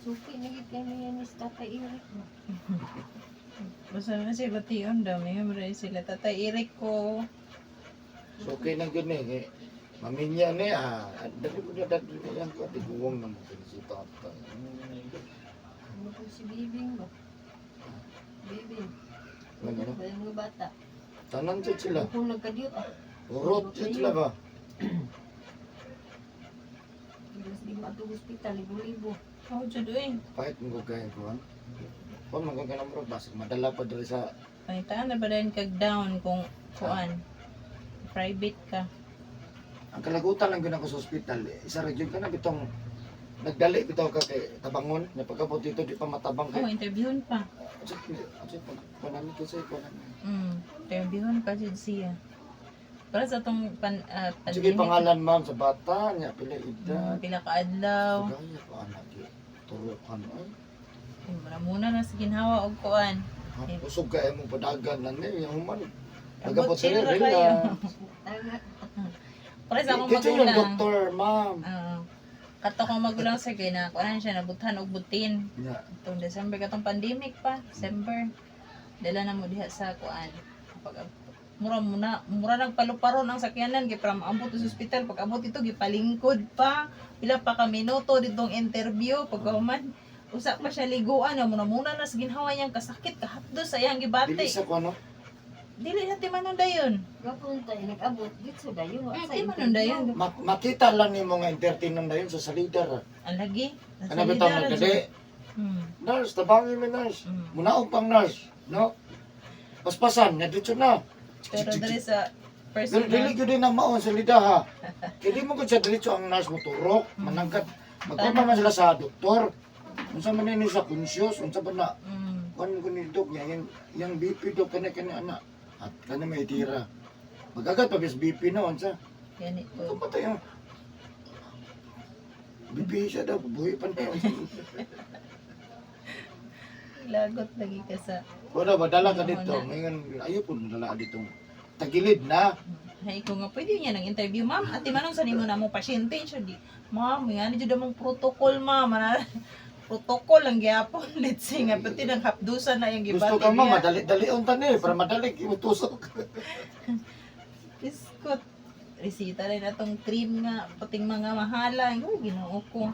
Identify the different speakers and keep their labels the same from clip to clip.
Speaker 1: Suki na gid kay niya ni Tatay Eric ba.
Speaker 2: Basta na siya bation daw. May mga sila. Tatay Eric ko.
Speaker 3: So okay na gyud ni kay maminya ni ah. Dali mo na dali mo yan ko tiguwang na mo kini si tata.
Speaker 1: Ano po si Bibing ba? Bibing.
Speaker 3: Ano no?
Speaker 1: Ba yung mga bata?
Speaker 3: Tanan jud sila.
Speaker 1: Kung nagkadyot ah.
Speaker 3: Urot jud sila ba?
Speaker 1: Mas di mo atong ospital, libo-libo.
Speaker 2: Oh, jud uy.
Speaker 3: Pahit mo kay kuan. Kuan man kay kanang murag basig madala pa diri sa
Speaker 2: Pangitaan na ba din kag down kung kuan. Private ka.
Speaker 3: Ang kalagutan lang gyud ako sa ospital. Eh, isa ra gyud ka na bitong nagdali bitaw ka kay tabangon na pagkabot dito di pa matabang
Speaker 2: Oh,
Speaker 3: kay
Speaker 2: interviewon pa.
Speaker 3: Unsa kuan nami kasi kuan nami.
Speaker 2: Interviewon pa jud siya. Para sa tong
Speaker 3: Sige,
Speaker 2: pandemic.
Speaker 3: pangalan ma'am sa bata niya, pila edad.
Speaker 2: Pila ka adlaw.
Speaker 3: Gaya pa anak eh. Turukan ay.
Speaker 2: Mura muna na sa ginhawa og kuan.
Speaker 3: Ha, usog ka imong padagan na ni yung human.
Speaker 2: Abot
Speaker 3: Nagabot
Speaker 2: chill
Speaker 3: sila
Speaker 2: ra kayo.
Speaker 3: relax.
Speaker 1: Tama.
Speaker 2: Para sa akong
Speaker 3: Dito yung
Speaker 2: magulang.
Speaker 3: doktor, ma'am.
Speaker 2: Oo. Kato kong magulang sir kay na kuan siya nabuthan og butin.
Speaker 3: Nya,
Speaker 2: Itong December katong pandemic pa, December. Dala na mo diha sa kuan. Pag mura muna, mura nagpaluparon ang sakyanan kay para maabot sa ospital. Pag abot ito gipalingkod pa. Pila pa ka minuto ditong interview pagkahuman. Usa pa siya liguan na muna muna na sa ginhawa niyang kasakit kahapdos sa iyang
Speaker 3: dili
Speaker 2: gibati.
Speaker 3: sa kuan no.
Speaker 2: Dili na timanon dayon.
Speaker 1: Gapon tayo, nag-abot dito dayon. Wa sa
Speaker 2: Timanon dayon.
Speaker 3: Makita lang nimo nga entertainon na yun sa salidar.
Speaker 2: Ang lagi.
Speaker 3: Ano bitaw nagdali? Nurse, tabangin mi nurse. Munaog pang nurse, no? Paspasan, nga dito na.
Speaker 2: Pero diri sa
Speaker 3: Pero
Speaker 2: personal.
Speaker 3: dili gyud na maon sa lida ha. Kay di mo gud sa diretso ang nurse mo turok, manangkat. Magkuan man sila sa doktor. Unsa man ni sa conscious, unsa ba na kuan mo ni dok niya yang yang BP dok kani kani ana. At kani may tira. Magagat pa bis BP no unsa.
Speaker 2: Yani
Speaker 3: Ito
Speaker 2: po.
Speaker 3: pa tayo. BP siya daw, buhi pa na yun.
Speaker 2: Lagot lagi ka sa
Speaker 3: Wala ba, dala ka dito. Ngayon, ayaw po dala dito. Tagilid na.
Speaker 2: Hay ko nga pwede niya nang interview, ma'am. Ate manong sa nimo na mo pasyente siya di. Ma'am, nga ni jud among protocol, ma'am. Mana protocol ang gyapon. Let's say nga pati nang hapdusan na yung gibati.
Speaker 3: Gusto ka ma,
Speaker 2: niya.
Speaker 3: madali-dalion ta ni, para madali, imutusok.
Speaker 2: Biskot. Resita rin atong cream nga pating mga mahala. Ay, Ginoo ko.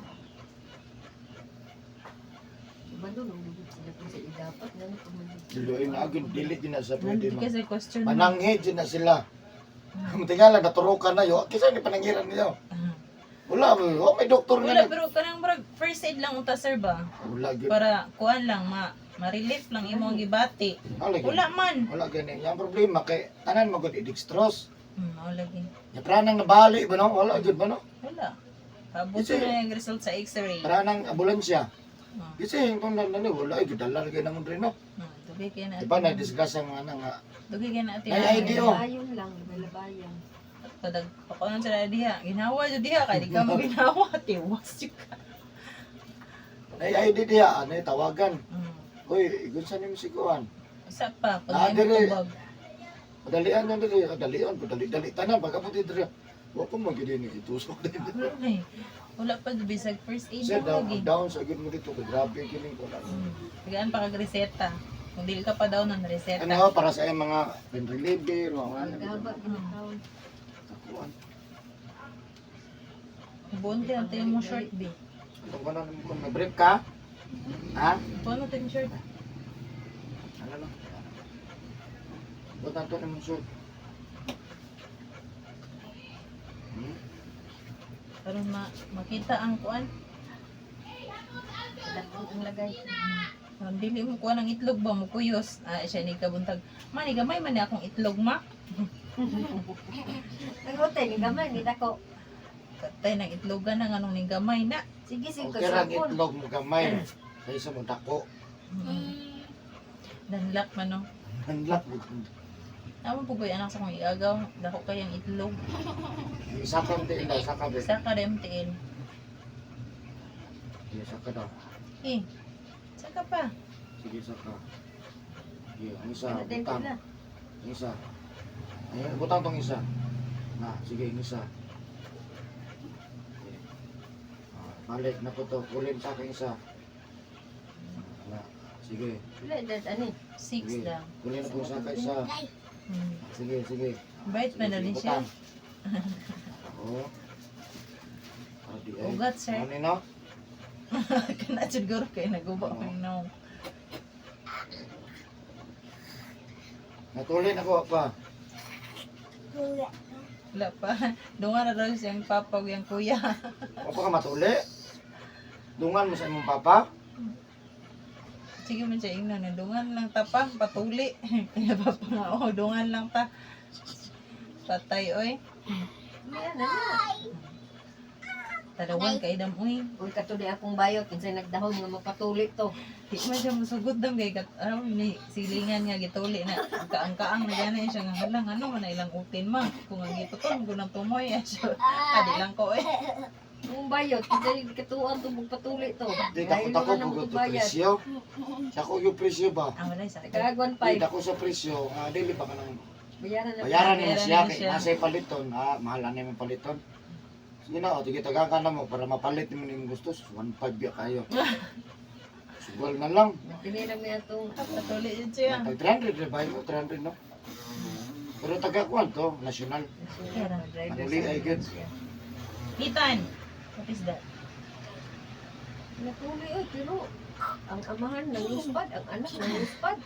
Speaker 1: Balo, nung sila kung sa idapat, gano'n pa man.
Speaker 3: Diluin na agad, dili din na sa pwede
Speaker 2: Nandito
Speaker 3: ma.
Speaker 2: ka sa question, ma'am.
Speaker 3: Mananghid din na sila. Tingala, naturokan na yo. Kisa ni pananghiran niyo. Wala, oh, may doktor nga.
Speaker 2: Wala, pero kanang murag first aid lang unta sir ba?
Speaker 3: Wala, gyud.
Speaker 2: Para kuan lang ma ma-relief lang imong gibati.
Speaker 3: Wala, gyud.
Speaker 2: Wala man.
Speaker 3: Wala gani. Yang problema kay tanan mo gud i-dextrose.
Speaker 2: Mao lagi.
Speaker 3: Ya pranang nabali ba no? Wala gyud ba no?
Speaker 2: Wala. Pabuto na yung result sa x-ray.
Speaker 3: Pranang ambulansya. Kasi kung nan ni wala ay gidala ra kay namon rin no.
Speaker 2: Dugay kay na.
Speaker 3: Di ba na discuss ang ana nga
Speaker 2: Dugay kay na ate.
Speaker 3: Ay, ID, oh.
Speaker 1: Labayan lang, labayan.
Speaker 2: Padag pakuan sila diha. Ginawa jud diha kay di ka mo ginawa tiwas jud ka.
Speaker 3: Ay ID diha ano tawagan. Uy, igun sa nimo si kuan.
Speaker 2: Usa pa kung
Speaker 3: Ah,
Speaker 2: di mo
Speaker 3: dili.
Speaker 2: tubag.
Speaker 3: Madalian na dili, dalian, padali dali tanan pagabot diri. Wa pa man gid ni itusok din.
Speaker 2: Wala eh. Wala pa bisag first aid
Speaker 3: Sir,
Speaker 2: mo
Speaker 3: down,
Speaker 2: lagi.
Speaker 3: down sa gid mo dito kay grabe kining kuan.
Speaker 2: Tagaan pa kag reseta. Kung dili ka pa daw ng reseta.
Speaker 3: Ano para sa iyang mga pain reliever, mga ano.
Speaker 1: Gaba, ginataon.
Speaker 3: Kuan.
Speaker 2: Buon kay natin mo short B.
Speaker 3: Itong kanon mo kung may break ka? Ha?
Speaker 2: Buon natin short.
Speaker 3: Ano lang? Butan to naman sir.
Speaker 2: Para makita ang kuan.
Speaker 1: Dakot ang lagay.
Speaker 2: Parang dili mo kuan ang itlog ba mo kuyos. Ah, siya ni kabuntag. Mani gamay man ni akong itlog ma.
Speaker 1: Ang hotel, ni gamay, ni dako.
Speaker 2: Katay nang itlogan na nganong ning gamay na.
Speaker 1: Sige, sige,
Speaker 3: Okay ra ang
Speaker 1: kasapon.
Speaker 3: itlog mo gamay. Kaysa mo dako.
Speaker 2: Danlak man no.
Speaker 3: Hanlak mo.
Speaker 2: Tama po anak sa kong iagaw, dako kayang itlog.
Speaker 3: Isa ka tiil daw, isa ka be.
Speaker 2: Sa ka rin tiil.
Speaker 3: Sige, isa ka daw.
Speaker 2: Eh, saka pa.
Speaker 3: Sige, isa ka. Sige, ang isa,
Speaker 1: Ano din
Speaker 3: butang.
Speaker 1: pala?
Speaker 3: Ang isa. Ayun, butang tong isa. Na, sige, ang isa. Sige. Ah, balik na po to. Kulin sa akin isa. Sige.
Speaker 1: Wala edad ani.
Speaker 2: 6
Speaker 3: Sige.
Speaker 2: lang.
Speaker 3: Kunin na po sa isa. Sige, sige.
Speaker 2: Bait pa na
Speaker 3: Sige,
Speaker 2: rin siya.
Speaker 3: butang. Oo. Ah, di ay.
Speaker 2: Ugat, sir.
Speaker 3: Ano na?
Speaker 2: Kana siguro kay naguba
Speaker 3: Oo.
Speaker 2: ko no.
Speaker 3: Natulin ako pa.
Speaker 2: Wala pa. Dungan na daw siyang papa ug iyang kuya.
Speaker 3: Ako ka matuli. Dungan mo sa imong papa.
Speaker 2: Sige man siya ingnon na dungan lang ta pa, patuli. Kaya papa nga oh, dungan lang ta. Patay oy.
Speaker 1: May ana na.
Speaker 2: Talawan kay dam oy.
Speaker 1: Uy kato di akong bayot kinsay nagdahom nga mapatuli to.
Speaker 2: Di man siya musugod dam kay kat aram ni silingan nga gituli na kaang-kaang na gani siya nga halang ano man na ilang utin ma kung ang gituton ko nang tumoy eh. So, adi lang ko eh.
Speaker 1: Akong bayot kinsay katuan to magpatuli to.
Speaker 3: Di takot ako
Speaker 1: Layo na
Speaker 3: kung
Speaker 1: mo
Speaker 3: ito
Speaker 1: bayad.
Speaker 3: presyo. Sa ako yung presyo ba?
Speaker 2: Ah, wala sa akin.
Speaker 1: Tagag
Speaker 3: Di
Speaker 1: 1.5.
Speaker 3: dako sa presyo. Ah, dili ba ka nang
Speaker 1: Bayaran na.
Speaker 3: bayaran nimo
Speaker 2: Bayaran
Speaker 3: siya
Speaker 2: nimo
Speaker 3: kay
Speaker 2: siya.
Speaker 3: nasa paliton. Ah, mahal na imong paliton. Sige na, o, sige tagaan ka na mo para mapalit nimo nimong gusto. 1.5 biya kayo. Sugal na lang.
Speaker 1: Pili na mi atong
Speaker 2: Patuli yun siya.
Speaker 3: Tag 300 rin ba mo? 300 no? Pero taga kuan to, national.
Speaker 1: driver.
Speaker 3: Manuli ay good.
Speaker 2: Nitan! What is that?
Speaker 1: Natuli oy pero ang amahan nang luspad, ang anak nang luspad.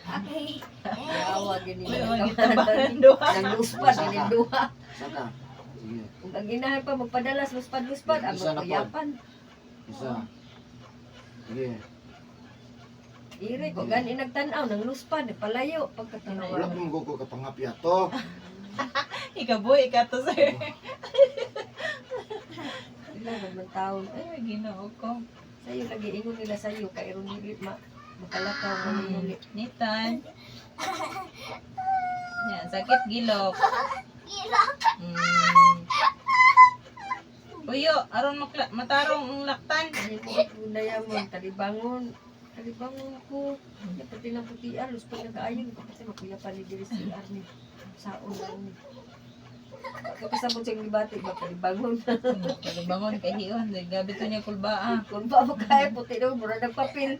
Speaker 1: Awa gini.
Speaker 2: Uy, oh, gitabangan duha.
Speaker 1: Nang luspad gini duha.
Speaker 3: Saka. Sige.
Speaker 1: Kung ang ginahan pa magpadalas luspad-luspad ang
Speaker 3: Isa na po.
Speaker 1: magkuyapan.
Speaker 3: Isa. Sige.
Speaker 1: Ire ko gani nagtan-aw nang luspad palayo pagkatanaw.
Speaker 3: Wala ko magugo ka pangapya to.
Speaker 2: Ikaboy, ikato sir.
Speaker 1: Ila man taon.
Speaker 2: Ay, ginoo ko.
Speaker 1: Sayo lagi ingon nila sayo kay ron dili ma makalakaw manuli.
Speaker 2: Nitan. Yan, sakit gilok. Mm. Uyo, aron makla matarong ang laktan.
Speaker 1: Ay mo gundaya mo talibangon. Talibangon ko. Pati lang putian luspad na kaayo ko kasi makuyapan ni diri si Arnie. Saon lang ni. Kapasabot siyang gibati ba talibangon.
Speaker 2: Bangon kay hion, gabi to niya kulbaa.
Speaker 1: Kung pa mo kaya puti daw mura nagpapil.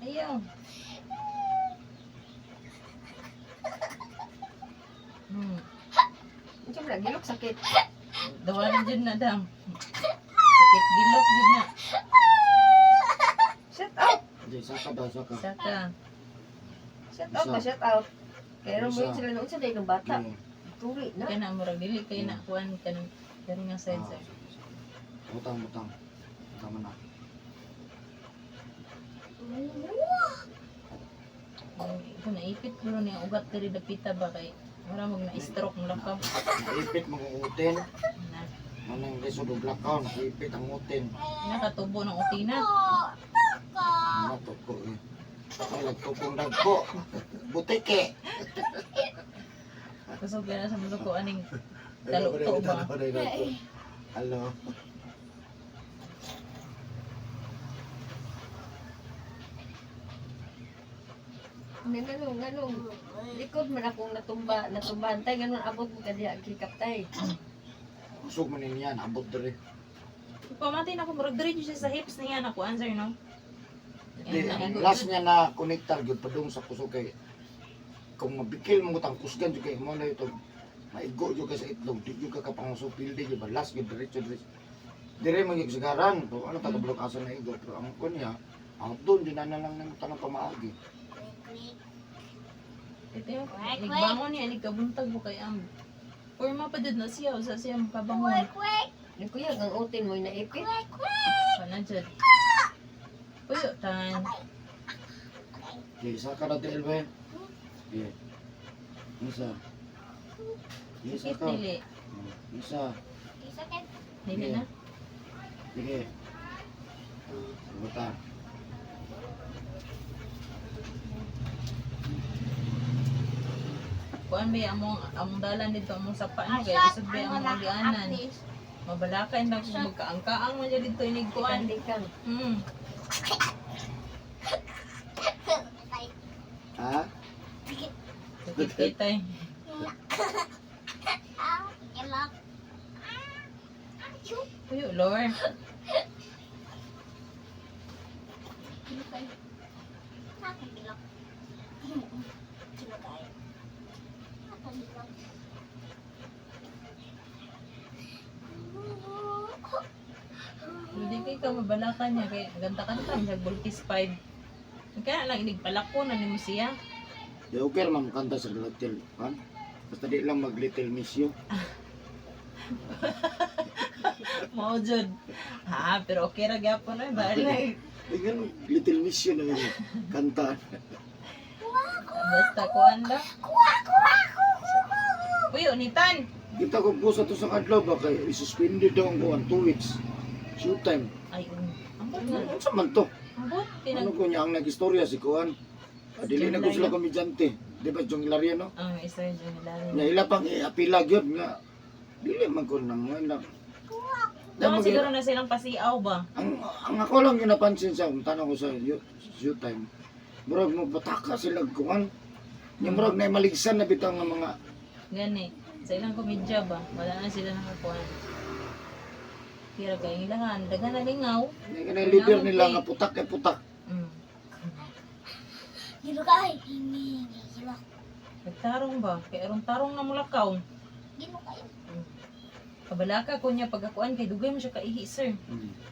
Speaker 2: Ayaw.
Speaker 1: Unsa man gilok sakit.
Speaker 2: Dawanan dyan na dam. Sakit gilok dyan na.
Speaker 1: Shut out.
Speaker 3: Sige, saka daw, saka.
Speaker 2: Saka.
Speaker 1: Shut out ba shut out. Pero mo
Speaker 3: Isa.
Speaker 1: sila na unsa day ng bata.
Speaker 3: Sige.
Speaker 1: Tuli na.
Speaker 2: Kaya na murag dili kay na kuan kanang kani nga side
Speaker 3: Ah,
Speaker 2: sir.
Speaker 3: sige, sige. Butang, butang. Butang mo na.
Speaker 2: Kung naipit ko niya ugat diri dapita ba kay mura mag na stroke mo lakaw.
Speaker 3: Naipit mga utin.
Speaker 2: Na
Speaker 3: Manang lisod og lakaw, naipit ang utin.
Speaker 2: nakatubo ng utina.
Speaker 3: Natuko eh. Ay, nagtupong dagko. Butike.
Speaker 2: Kusog na sa mundo ko aning Talukto ba?
Speaker 3: Hello.
Speaker 1: Nganong nganong likod man akong natumba, natumbahan tay ganon abot mo kadiha gikap tay.
Speaker 3: Kusog man niya, abot diri.
Speaker 2: Pamati na ko murag diri jud siya sa hips niya na kuan sir no.
Speaker 3: Di, ang last niya na connector gyud padung sa kusog kay kung mabikil mo tang kusgan jud kay mo na ito maigo jud ka sa itlog di jud ka kapangusog pildi jud ba last gyud diretso diretso dire mo gyud sigaran pero ano taga blok asa na igo pero ang kun niya ang doon din na lang nimo tanang pamaagi.
Speaker 2: Ito yung nagbangon niya ni kabuntag mo kay am. Porma pa jud na siya usa siya makabangon.
Speaker 1: Nagkuyag ang utin mo naipit.
Speaker 2: Kana jud. Puyo tan.
Speaker 3: Okay, isa ka na DLW. Okay. Isa. Isa
Speaker 2: Sakit
Speaker 3: ka.
Speaker 2: dili.
Speaker 3: Isa.
Speaker 2: Dili na.
Speaker 3: Sige. Buta.
Speaker 2: Kuan ba yung among among dalan dito among sapa no kay isod ba ang among gianan. Mabalaka lang kung magkaangkaang man dyan dito inig kuan.
Speaker 1: Kandikan.
Speaker 3: Ha?
Speaker 2: Sakit kay tay. Puyo, Lord.
Speaker 4: Kinukay. Akong bilak. Kinukay. Akong bilak.
Speaker 2: Hindi kay ka mabalakan niya kay ganta-kanta sa Bulkis 5. Kaya lang inigpalako na nimo siya.
Speaker 3: Di okay ra man kanta sa little pan. Basta di lang mag little miss you.
Speaker 2: Mao jud. Ha, pero okay ra gyapon oy balik.
Speaker 3: Tingnan little miss you na yun. Kanta.
Speaker 2: Basta kuan lang. Uy, unitan.
Speaker 3: Kita ko po sa to sa kadlaw ba kay isuspended daw ang kuan 2 weeks. Showtime.
Speaker 2: Ay, ambot na.
Speaker 3: Ano sa man to?
Speaker 2: Ambot
Speaker 3: Ano
Speaker 2: tinag.
Speaker 3: ko niya ang nag-istorya si kuan. Ah, dili na ko sila komedyante. Di ba Jong Hilario no?
Speaker 2: Ang isa jud nila.
Speaker 3: Na ila pang iapila gyud nga dili man ko nang wala.
Speaker 2: Naman siguro na silang pasiaw ba?
Speaker 3: Ang ako lang yung napansin sa kung tanong ko sa showtime. Murag mo pataka sila kuan. Yung murag na maligsan na bitaw nga mga
Speaker 2: Gani. Sa ilang komedya ba? Wala na sila nakakuan. Kira kay ilahan, daghan na lingaw.
Speaker 3: kanang leader nila nga putak kay putak.
Speaker 4: Kinukay. Hingi. Hilak.
Speaker 2: Nagtarong ba? Kay aron tarong na mulakaw.
Speaker 4: Kinukay.
Speaker 2: Kabalaka ko niya pagkakuan kay dugay mo siya kaihi, sir.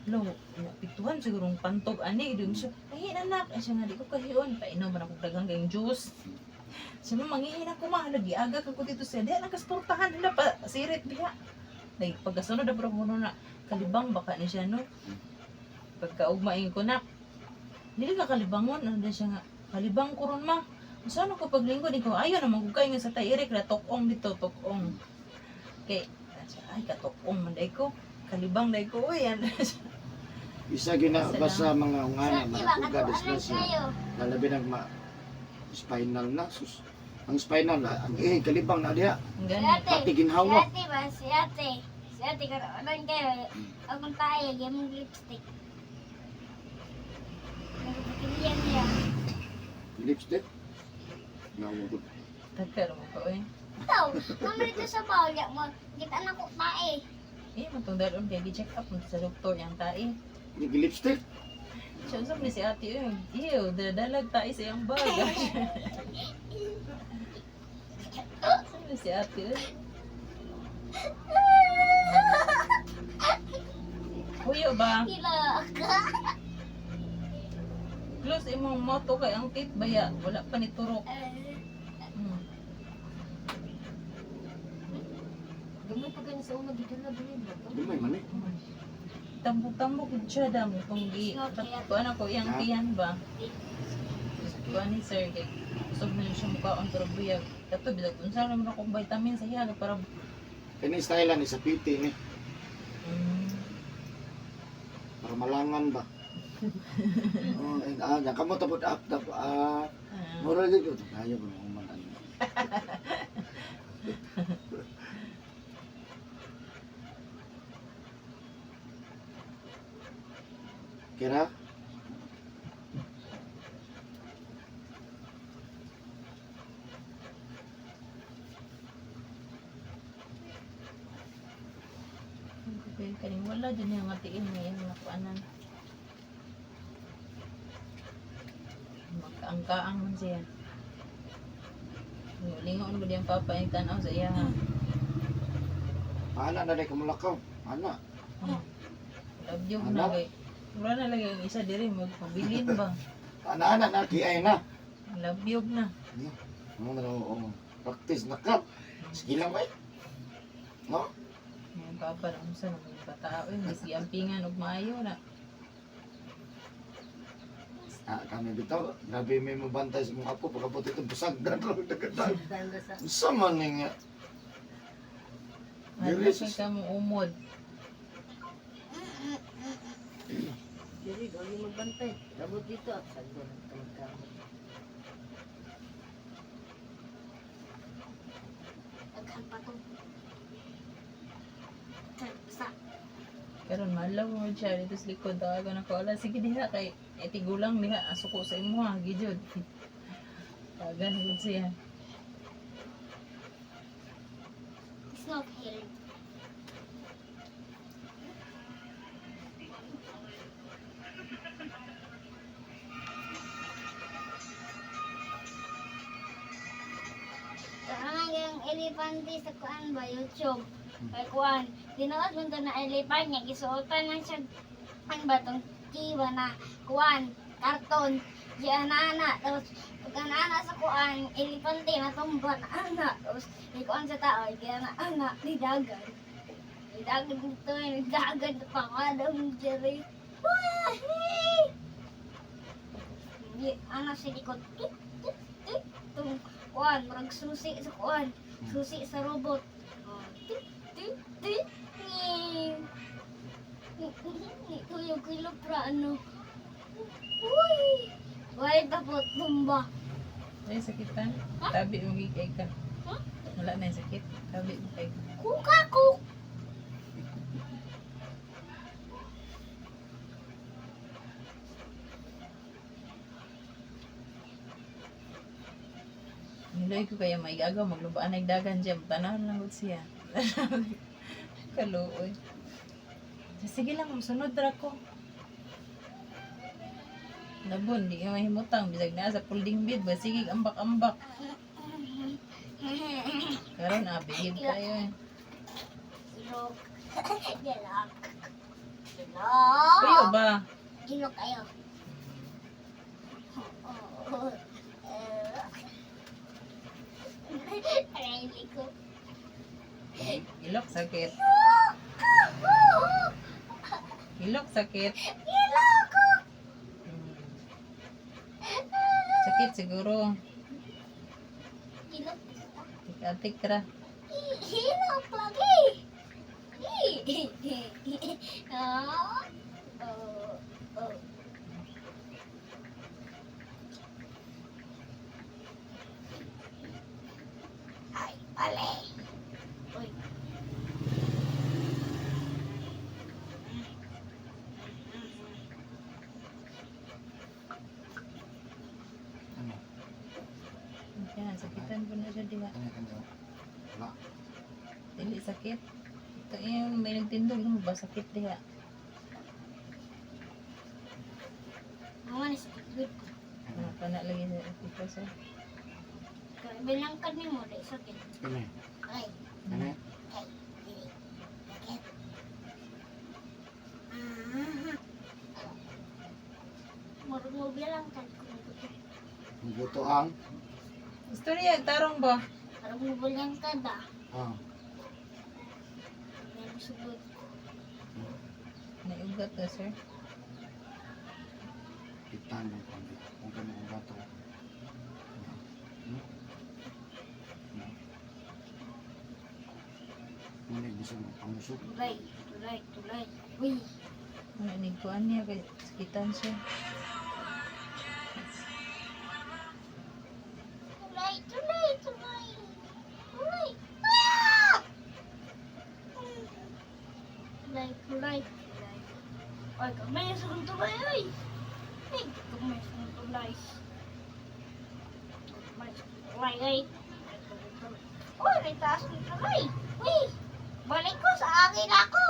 Speaker 2: Lo, napiktuhan siguro ang pantog ani dugay mo siya. Ay, anak, ay siya nga di ko kahion. Painom man ako daghang kayong juice. Siya mo mangihin ako ma, lagi aga ka ko dito siya. Di nakasportahan hala pa sirit diha. Like pagkasunod na pero kuno na kalibang baka ni siya no. Pagkaugmain ko na. Dili ka kalibangon ano din siya nga kalibang ko ron ma. Unsa na ko paglingkod ko ayo na magugay nga sa tairik na tokong dito tokong. Kay siya, ay katokong man day ko. Kalibang day ko uy ano siya.
Speaker 3: Isa gina basta mga ungana
Speaker 4: Swerte
Speaker 3: mga
Speaker 4: ba?
Speaker 3: kuga
Speaker 4: Katuanan
Speaker 3: disgrasya.
Speaker 4: kayo.
Speaker 3: Lalabi nag ma spinal na sus. Ang spinal na ang eh kalibang na diha.
Speaker 2: Ang
Speaker 4: Si
Speaker 2: gani.
Speaker 4: ate.
Speaker 3: Pati
Speaker 4: Si
Speaker 3: ginhawa.
Speaker 4: ate ba? Si ate. Si ate, katuanan kayo. Akong tayo, gamong lipstick. Nagpapilihan niya.
Speaker 3: Lipstick. Nawa ko.
Speaker 2: Takar mo ko eh.
Speaker 4: Ikaw, naman ito sa bawal mo. Kita na ko tae.
Speaker 2: Eh, matong dalon kay gi-check up mo sa doktor yang tae.
Speaker 3: Nag lipstick.
Speaker 2: Siya usap ni si ate yun. Ew, dadalag tae sa iyang bag. Usap ni si ate yun. Huyo ba?
Speaker 4: Hilak.
Speaker 2: Close imong moto kay ang tape baya. Wala pa ni turok.
Speaker 1: Gamay pa gani sa una gidala dili ba to?
Speaker 3: Dumay man eh.
Speaker 2: Tambok-tambok gud siya dam kung gi kuan ako iyang tiyan ba. Kuan ni sir kay kusog na siya mukhaon pero buyag. Kato bilag unsa naman akong vitamin sa iya para
Speaker 3: Kani style ni sa PT ni para malangan ba. Oh, and ah, nya kamo tapod up tap ah. Mura gyud ko tayo ko man ano. Kira?
Speaker 2: Okay, kaning wala dyan yung nga tiin nga iyang nakuanan. Magkaangkaang man siya. Lingaw na ba diyang papa yung tanaw sa iya ha?
Speaker 3: Ana na day kamulakaw. Ana.
Speaker 2: Love you na
Speaker 3: Ano?
Speaker 2: kay. Wala na lang yung isa diri magpabilin ba?
Speaker 3: Ana ana na kiay na.
Speaker 2: Love you na.
Speaker 3: Ano na oo. Practice na ka. Sige lang bay. No?
Speaker 2: Yung papa na unsa na mga bata oy, bisgi ampingan og maayo na.
Speaker 3: Ah, kami bitaw. Grabe may mabantay sa mga apo pagkabot ito busag na lang nagkatag.
Speaker 1: Danda sa
Speaker 3: Unsa man ni nga. Diri
Speaker 2: Ano ka mo umod.
Speaker 1: diri gawin magbantay. Dabot dito at sagdo ng kamagkamot.
Speaker 4: Daghan pa to. Sa
Speaker 2: Karon malaw mo siya dito sa likod tawagan ako ala sige diha kay eh, tigulang diha asuko sa imo ha gijud. Tawagan gud siya.
Speaker 4: It's not here. elepante sa kuan ba YouTube. Kay kuan, tinuod man to na elephant niya gisuotan man siya ang batong kiwa na kuan, karton. Di ana tapos pag ana sa kuan, elepante natumba na ana. Tapos di kuan sa tao, di ana ana, di dagan. Di dagan dito, di dagan pa ka daw Jerry. Wahey! Di ana sa likod. Tit, tit, tit. Tung kuan, murag susi sa kuan. Susi sa robot. Oh, tit, tit, tit. Nging. Tuyo kilo pra ano. Uy! Why tapot tumba?
Speaker 2: Ay, sakitan. Tabi mo gigay ka.
Speaker 4: Huh?
Speaker 2: Wala na yung sakit. Tabi mo kay ka.
Speaker 4: Kuka kuk.
Speaker 2: Niloy ko kaya maigagaw, maglubaan nagdagan siya. Tanaw lang gud siya. Kaluoy. Sige lang, musunod ra ko. Nabon, di ka mahimutang. Bisag naa sa folding bed, ba sige, ambak-ambak. Karon ah, bihib kayo eh.
Speaker 4: Ilok. Gilok. Gilok.
Speaker 2: Tuyo ba?
Speaker 4: Gilok kayo. Aray, liko.
Speaker 2: Ilok sakit. Ilok sakit.
Speaker 4: Gilok.
Speaker 2: Sakit siguro.
Speaker 4: Gilok.
Speaker 2: Tik-atik ra.
Speaker 4: Hilok lagi. Ah. Oh. Oh. Ay, pali. Uy.
Speaker 3: Ano?
Speaker 2: Yan, sakitan po na siya diha.
Speaker 3: Ano ano? Wala.
Speaker 2: Dili sakit. Ito yung may nagtindog mo ba sakit diha.
Speaker 4: Mama na sakit gud ko.
Speaker 2: Ano pa na lagi sa ito sa.
Speaker 4: Bilang ka ni mo, dai sakit.
Speaker 3: Ano?
Speaker 4: Ay,
Speaker 3: Ano?
Speaker 4: ay, dili. Sakit. Ah. Murag mo bilang ka ko.
Speaker 3: Mubuto ang
Speaker 2: Istorya tarong ba?
Speaker 4: Murag mo bilang ka da.
Speaker 3: ah.
Speaker 4: Meron sugod.
Speaker 2: Naiugat to sir.
Speaker 3: Kitan mo kung kung kano kung bato. Muna bisa mo pamusok.
Speaker 4: Tulay, tulay, tulay. Uy.
Speaker 2: Ano ni kuan niya kay sakitan siya.
Speaker 4: Tulay, tulay, tulay. Tulay. Ah! Tulay, tulay, tulay. Ay, kamay sa kong tulay, ay. Ay, kamay sa kong tulay. Kamay sa kong tulay, ay. Uy, may taas ng tulay. Uy, balik ko sa akin ako.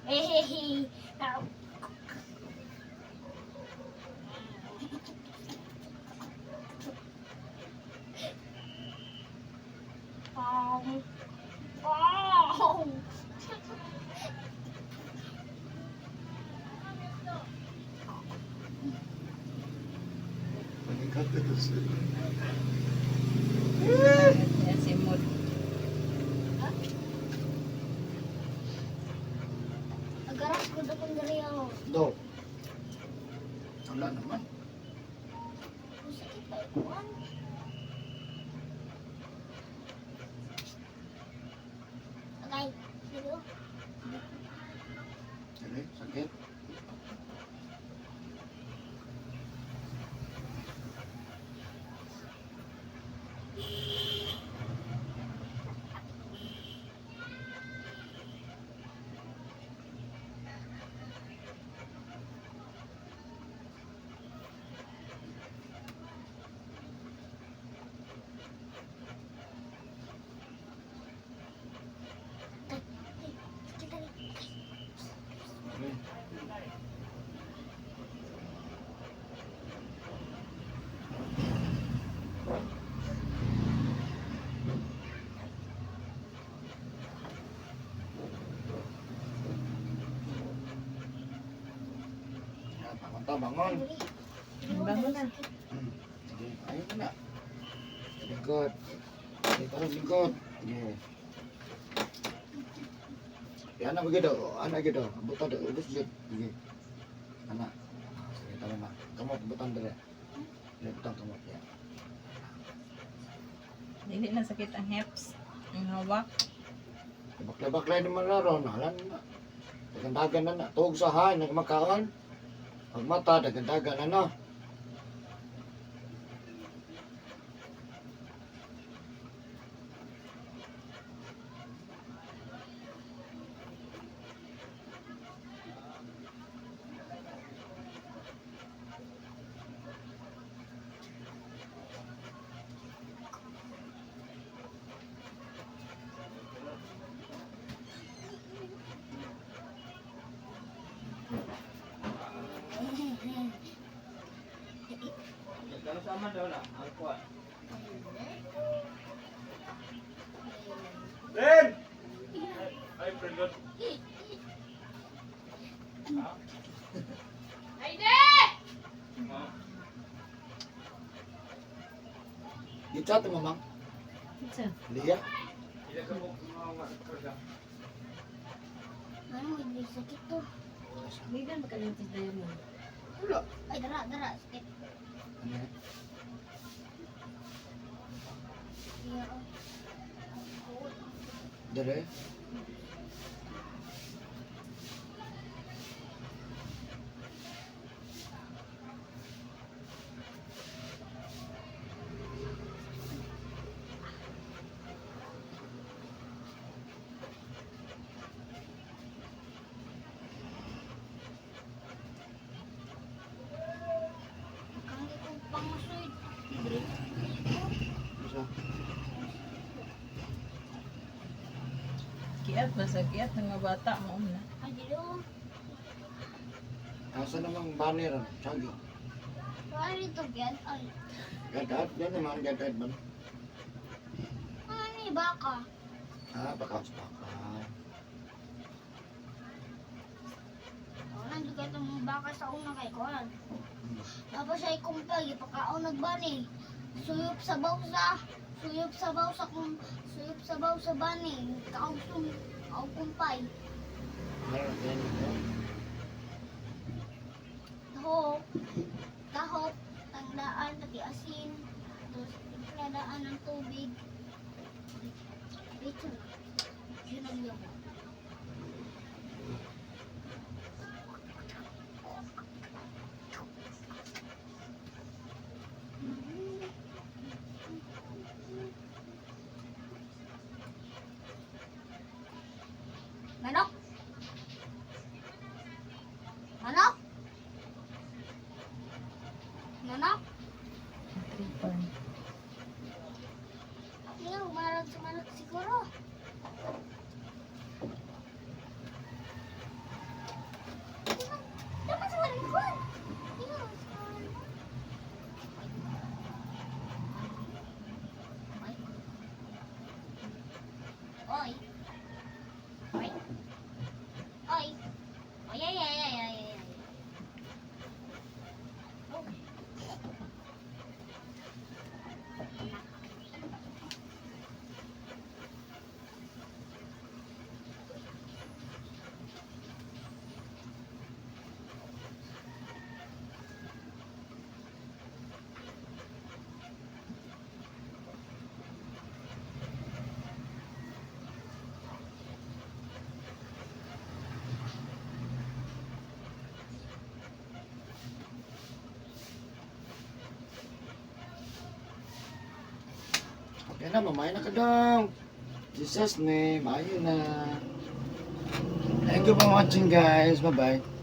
Speaker 4: Eh, Um, oh.
Speaker 3: Panikat ito siya.
Speaker 2: Yan si Mod.
Speaker 4: Agaras ko na kung dali ako.
Speaker 3: Do. Wala naman.
Speaker 4: Sakit pa ikuan. Okay, sige.
Speaker 3: Dili, sakit. Mata bangon.
Speaker 2: Bangon na.
Speaker 3: Sige, ayun na. Lingkod. Sige, parang lingkod. Sige. Yan na magido. Ana gido. Buta do. Ubos jud. Sige. Ana. Sige, tama na. Kamot butan dire. Dire butang kamot ya.
Speaker 2: Dili na sakit ang hips. Ang hawak.
Speaker 3: Bakla-bakla naman na ron. Halan na. Dagandagan na na. Tuog sa hain. Nagmakaon. Pag mata, dagandagan na na. Gichat mo, mang.
Speaker 1: Unsa?
Speaker 3: Liya.
Speaker 4: Ano, hindi sakit to.
Speaker 1: Migan ba kanang tisdayon mo?
Speaker 3: Wala.
Speaker 4: Ay, dara, dara, sakit.
Speaker 3: Ano yan?
Speaker 4: Iya, oh.
Speaker 3: Dire.
Speaker 4: Kang ko pangasuid.
Speaker 3: Dire. Isa.
Speaker 2: Kiat ba sa kiat ng mga bata mo na.
Speaker 4: Ay, dili oh.
Speaker 3: Asa namang banner? Ano? Sagi.
Speaker 4: Wala rito, biyan. Ay,
Speaker 3: Gadad. Yan naman, gadad man.
Speaker 4: ano ni baka?
Speaker 3: Ah, baka sa baka.
Speaker 4: Wala, hindi ka itong baka sa una kay Kuan. Tapos ay kumpay, ipakaon nagbani. Suyop sa bawsa, suyop sa bawsa kung suyop sa bawsa bani. Kaog sum, kaog kumpay.
Speaker 3: Meron din ito.
Speaker 4: Tahop, tahop, tangdaan, pati asin. Tapos timpladaan ng tubig. Ito na. Yun ang yun. Manok! Manok! Manok!
Speaker 2: Tripan.
Speaker 4: Hindi, umarag sa manok siguro. Dapat sa malikod. Tingnan sa malikod. Oy. Oy. Oy. Oy, ay, ay, ay, ay, ay. Oh.
Speaker 3: Okay na, mamaya na ka dong. Jesus name, maayo na. Thank you for watching, guys. Bye-bye.